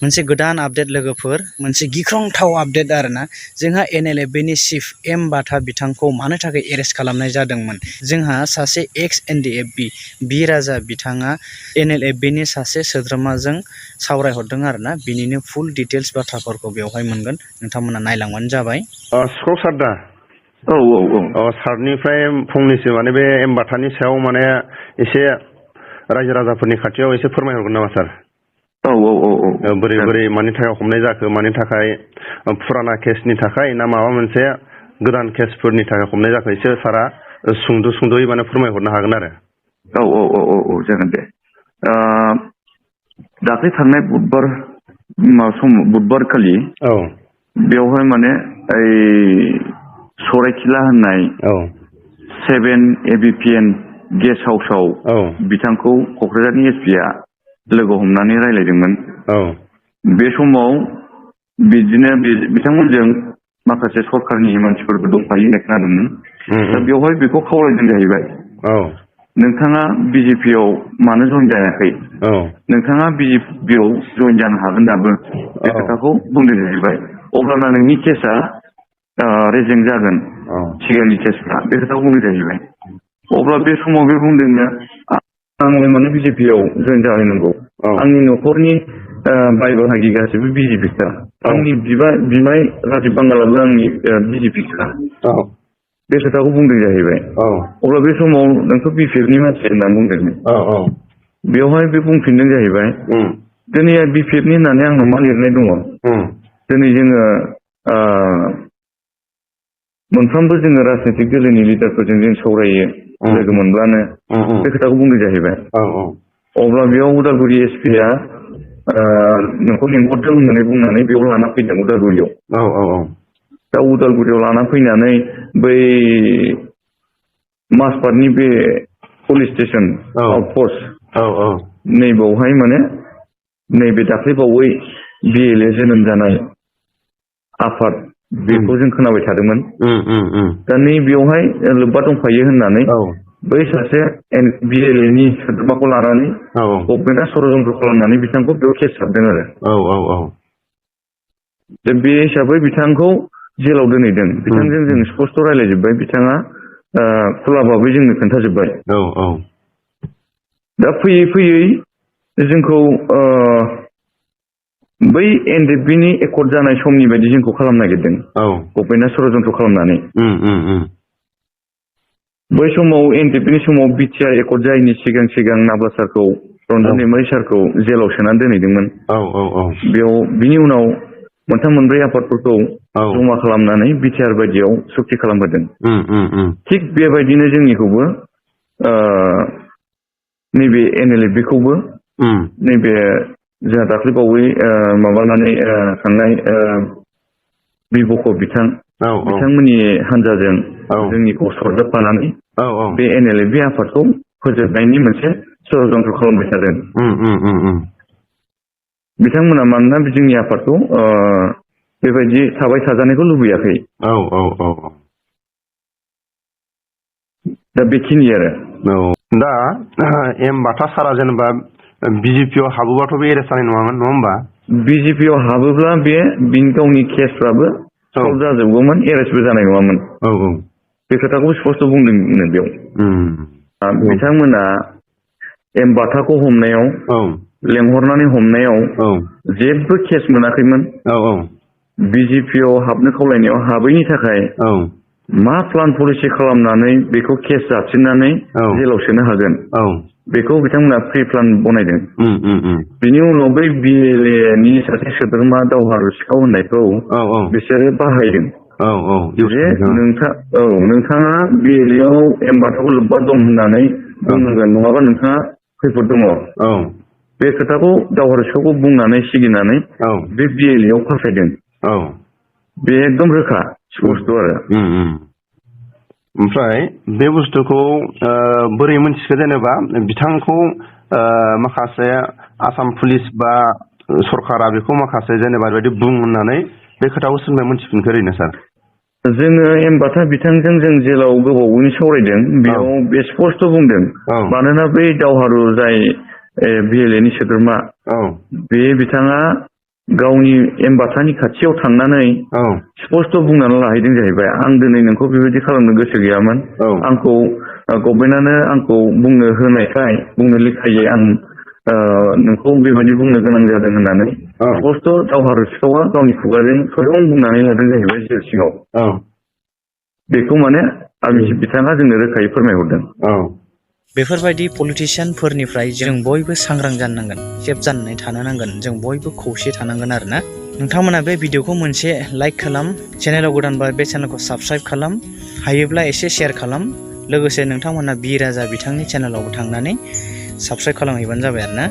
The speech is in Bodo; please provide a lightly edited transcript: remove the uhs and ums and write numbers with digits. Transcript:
मोनसे गोदान आपडेट लोगोफोर मोनसे गिख्रंथाव आपडेट आरोना जोंहा NLFBनि चिफ एम बाथा बिथांखौ मानो थाखाय एरेस्ट खालामनाय जादोंमोन जोंहा सासे एक्स NDFB बि राजा बिथाङा NLFBनि सासे सोद्रोमाजों सावरायहरदों आरोना बिनिनो फुल डिटेल्स बाथ्राफोरखौ बेवहाय मोनगोन नोंथांमोना नायलांबानो जाबाय। सिखाव सार दा सारनिफ्राय फंनैसो माने बे एम बाथानि सायाव माने एसे रायजो राजाफोरनि खाथियाव एसे फोरमायहरगोन नामा सार? बोरै बोरै मानि थाखाय हमनाय जाखो मानि थाखाय फुराना केसनि थाखाय ना माबा मोनसे गोदान केसफोरनि थाखाय हमनाय जाखो एसे सारा सुंद'यै माने फोरमायहरनो हागोन आरो। जागोन दे। दाख्लै थांनाय बुधबार खालि बेवहाय माने सराइखिला होननाय 7 ABPN गेस्ट हाउसाव बिथांखौ क'क्राझारनि SPआ लोगो हमनानै रायज्लायदोंमोन। बे समाव बिदिनो बिथांमोनजों माखासे सरकारनि मानसिफोरबो दंफायो होननाय खोनादोंमोन। दा बेवहाय बेखौ खावलायदों जाहैबाय नोंथाङा BJPआव मानो जइन जायाखै? नोंथाङा BJPआव जइन जानो हागोन दाबो बे खोथाखौ बुंदों जाहैबाय। अब्लाना नोंनि केसआ रेजें जागोन सिगांनि केसफ्रा बे खोथाखौ बुंदों जाहैबाय। अब्ला बे समाव बे बुंदोंनो आङो माने BJPआव जइन जाहैनांगौ। आंनि न'खरनि बाय बाहागि गासैबो BJPखा। आंनि बिमाय राजिब बांगालाबो आंनि BJPखा। बे खोथाखौ बुंदों जाहैबाय। अब्ला बे समाव नोंथ' BPFनि मानसि होननानै बुंदों। बेवहाय बे बुंफिनदों जाहैबाय दिनै BPFनि होननानै आंनाव मा लिरनाय दङ? दिनै जोङो मोनफ्रोमबो जोङो राजनीतिक दोलोनि लिडारफोरजों जों सावरायो लोगो मोनब्लानो बे खोथाखौ बुंदों जाहैबाय। अब्ला बेयाव उदालगुरि SPआ नोंखौ लिंहरदों होननानै बुंनानै बेयाव लाना फैदों उदालगुरियाव। दा उदालगुरियाव लाना फैनानै बै माजबाटनि बे पुलिस स्टेसन आउटपस्ट नैबावहाय माने नैबे दाख्लैबावै BLA जोनोम जानाय आफाद बेखौ जों खोनाबाय थादोंमोन। दा नैबेयावहाय लोब्बा दंफायो होननानै बै सासे BLAनि सोद्रोमाखौ लानानै गभर्नमेन्टआ षड़यन्त्र खालामनानै बिथांखौ बेयाव केस हाबदों आरो। दा बे हिसाबै बिथांखौ जेलाव दोनहैदों। बिथांजों जों स्पस्ट रायज्लायजोब्बाय। बिथाङा खुला भाबै जोंनो खोन्थाजोब्बाय। दा फैयै फैयै जोंखौ बै NLFBनि एकर्ड जानाय समनि बायदि जोंखौ खालामनो नागिरदों गभर्नमेन्टआ षड़यन्त्र खालामनानै। बै समाव NLFBनि समाव BTR एकर्ड जायैनि सिगां नाब्ला सारखौ रन्जन दैमारि सारखौ जेलाव सोनानै दोनहैदोंमोन। बेयाव बिनि उनाव मोनथाम मोनब्रै आफादफोरखौ जमा खालामनानै BTR बायदियाव सुक्ति खालामहोदों। थिग बेबायदिनो जोंनिखौबो नैबे NLFBखौबो नैबे जोंहा दाख्लैबावै माबानानै थांनाय बिथांमोननि हान्जाजों जोंनिखौ सरजाबफानानै बे NLFB आफादखौ फोजोबनायनि मोनसे षड़यन्त्र खालामबाय थादों। बिथांमोना मानोना जोंनि आफादखौ बेबायदि थाबाय थाजानायखौ लुबैयाखै। दा बेखिनि आरो। दा एम बाथा सारा जेनेबा BJPआव हाबोबाथ' बे एरेस्ट जानाय नङामोन नङा होमबा? BJPआव हाबोब्ला बे गावनि केसफ्राबो सल्भ जाजोबगौमोन, एरेस्टबो जानाय नङामोन। बे खोथाखौ स्पस्ट बुंदों बेयाव। बिथांमोना एम बाथाखौ हमनायाव लेंहरनानै हमनायाव जेबो केस मोनाखैमोन। BJPआव हाबनो खावलायनायाव हाबैनि थाखाय मा प्लान पलिसि खालामनानै बेखौ केस जाफिननानै जेलाव सोनो हागोन बेखौ बिथांमोना प्रि प्लान बनायदों। बिनि उनाव बै BLAनि सासे सोद्रोमा दावहारु सिखाव होननायखौ बिसोरो बाहायदों। जे नोंथाङा BLAआव एम बाथाखौ लोब्बा दं होननानै बुंनांगोन, नङाबा नोंथाङा खैफोद दङ। बे खोथाखौ दावहारु सिखावखौ बुंनानै सिगिनानै बे BLAआव फासायदों। बे एकदम रोखा स्पस्ट आरो। ओमफ्राय बे बुस्थुखौ बोरै मोनथिखो जेनेबा बिथांखौ माखासे आसाम पुलिस बा सरकारा बेखौ माखासे जेनेबा बेबायदि बुं होननानै बे खोथाखौ सोरनिफ्राय मोनथिफिनखो ओरैनो सार? जोङो एम बाथा बिथांजों जों जेलाव गोबावैनो सावरायदों। बेयाव बे स्पस्ट बुंदों। मानोना बै दावहारु जाय BLAनि सोद्रोमा बे बिथाङा गावनि एमबाथानि खाथियाव थांनानै स्पस्ट' बुंनानै लाहैदों जाहैबाय, आं दिनै नोंखौ बेबायदि खालामनो गोसो गैयामोन, आंखौ गभर्नमेन्टआनो आंखौ बुंनो होनायखाय, बुंनो लेखायै आं नोंखौ बेबायदि बुंनो गोनां जादों होननानै स्पस्ट' दावहारु सिखावा गावनि खुगाजों स्वयं बुंनानै लादों जाहैबाय जेल सिङाव। बेखौ माने बिथाङा जोंनो रोखायै फोरमायहरदों। बेफोरबायदि पलिटिसियानफोरनिफ्राय जों बयबो सांग्रां जानो नांगोन, सेफ जानानै थानो नांगोन, जों बयबो खौसे थानांगोन आरोना। नोंथांमोना बे भिडिअखौ मोनसे लाइक खालाम, चेनेलाव गोदानबा बे चेनेलखौ साबस्क्राइब खालाम, हायोब्ला एसे शेयार खालाम, लोगोसे नोंथांमोना बि राजा बिथांनि चेनेलावबो थांनानै साबस्क्राइब खालामहैबानो जाबाय आरोना।